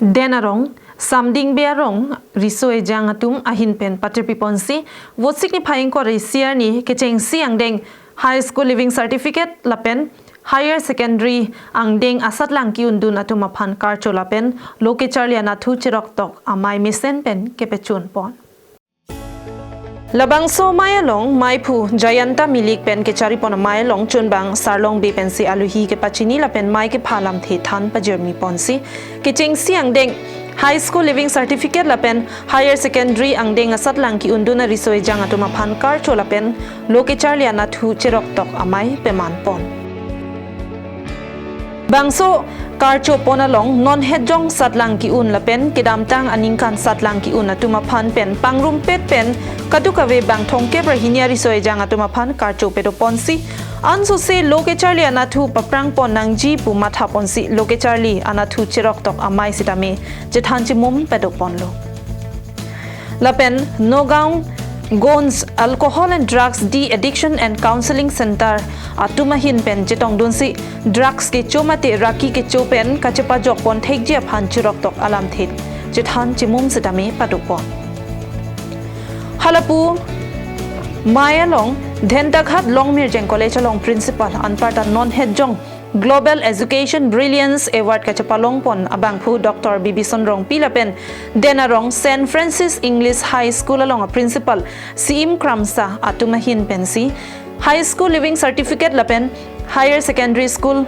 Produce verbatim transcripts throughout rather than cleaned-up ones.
Den Arong, Samding Bey Arong, riso ejang atum ahin pen patirpi ponsi, Vosik niphai ingkoi ra isi arni kechengsi angdeng High School Leaving Certificate lapen Higher Secondary angdeng asatlang ki-undun atum aphan karcho lapen lo kecharli anatthu cheroktok amei mesen pen kepachun pon. Labangso amei along meiphu Jayanta Milik pen kechari pon amei along chunbang Sarlong Bey pensi aluhi kepachini lapen mei kepha alamthe than pajirmi ponsi, kechengsi angdeng High School Leaving Certificate lapen Higher Secondary angdeng asatlang ki-undun ariso ejang atum aphan karcho lapen lo kecharli anatthu cheroktok amei peman pon. Bangso karcho pon along non hetjong satlang ki-un lapen kedamtang aningkan satlang ki-un atum aphan pen pangrumpet pen kadokave bang thomkep ra hini ariso ejang atum aphan karcho pado ponsi, ansose lo kecharli anatthu paprang pon nangji pu matha ponsi lo kecharli anatthu cheroktok amei sitame chethan chimum pado ponlo. Lapen Nagaon Gonz Alcohol and Drugs De-Addiction and Counseling Center atum ahin pen chetongdunsi drugs kecho mate raki kecho pen kachepajok pon thekji aphan cheroktok alamthe chethan chimum sitame pado pon. Halapu amei along Dhentaghat Longmirjeng College along Principal anparta non hetjong Global Education Brilliance Award kachepalong pon abangphu Doctor Bibison Rongpi lapen Den Arong Saint Francis English High School along a Principal Si-im Kramsa atum ahin pensi High School Leaving Certificate lapen Higher Secondary School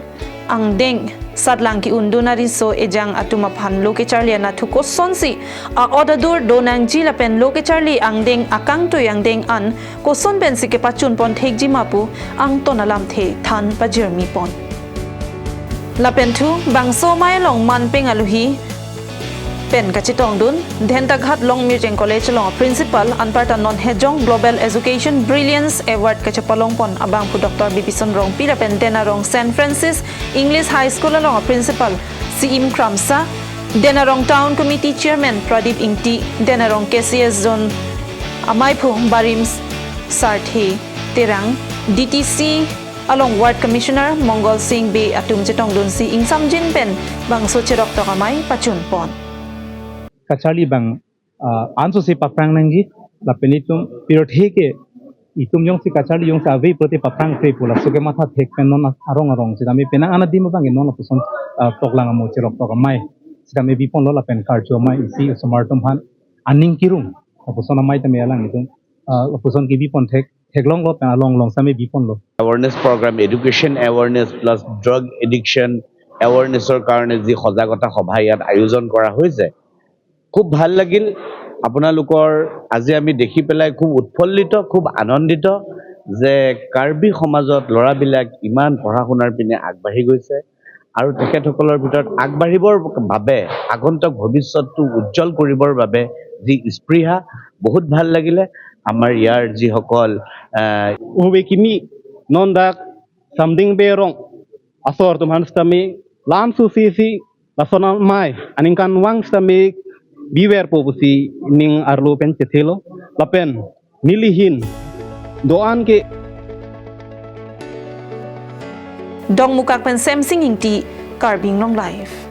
angdeng satlang ki-undun ariso ejang atum aphan lo kecharli anatthu kosonsi a-ot adur do nangji lapen lo kecharli angdeng akangtui angdeng an koson pensi kepachun pon thekji ma pu angton alamthe than pajirmi pon. Lapen thu bangso amei along manpeng aluhi pen kachetongdun Dhentaghat Longmirjeng College along Principal anparta non hetjong Global Education Brilliance Award kachepalong pon abangphu Doctor Bibison Rongpi lapen Den Arong Saint Francis English High School along Principal Si-im Kramsa, Den Arong Town Committee Chairman Pradip Ingti, Den Arong K C S Zone ameiphu Barim Sarthe Terang, D T C along Ward Commissioner Mongol Singh Bey atum chetongdunsi ingsamjin pen bangso cheroktok amei pachun pon. Kacharli bang, ah, ansose paprang nangji, lapen itum pirthe ke itum jongsi kacharli jongsi ave pulote paprang pre pu laso kematha thek pen non arong arong sitame penang anadim abang non lapuson, ah, toklang amo cheroktok amei sitame biponlo lapen karcho amei isi osomar atum aphan aning kirung lapuson amei tame alanglitum, ah, lapuson kebi pon thek theklonglo pen along along sitame biponlo. Awareness program, education awareness plus drug addiction awarenessৰ কাৰণে যি সজাগতা সভা ইয়াত আয়োজন কৰা হৈছে, খুব ভাল লাগিল। আপোনালোকৰ আজি আমি দেখি পেলাই খুব উৎফুল্লিত, খুব আনন্দিত যে কাৰ্বি সমাজত ল'ৰাবিলাক ইমান পঢ়া শুনাৰ পিনে আগবাঢ়ি গৈছে আৰু তেখেতসকলৰ ভিতৰত আগবাঢ়িবৰ বাবে, আগন্তুক ভৱিষ্যতটো উজ্জ্বল কৰিবৰ বাবে যি স্পৃহা, বহুত ভাল লাগিলে। আমাৰ ইয়াৰ যিসকল, আহ, Ove kimi non dak Samding Bey Arong asor atum aphan sitame lam susi si lason amei aningkanvang sitame biverpo pusi ning arlo pen chethelo lapen neli ahin do-an ke. Dongmukak pen Semsing Ingti, Karbi Anglong Live.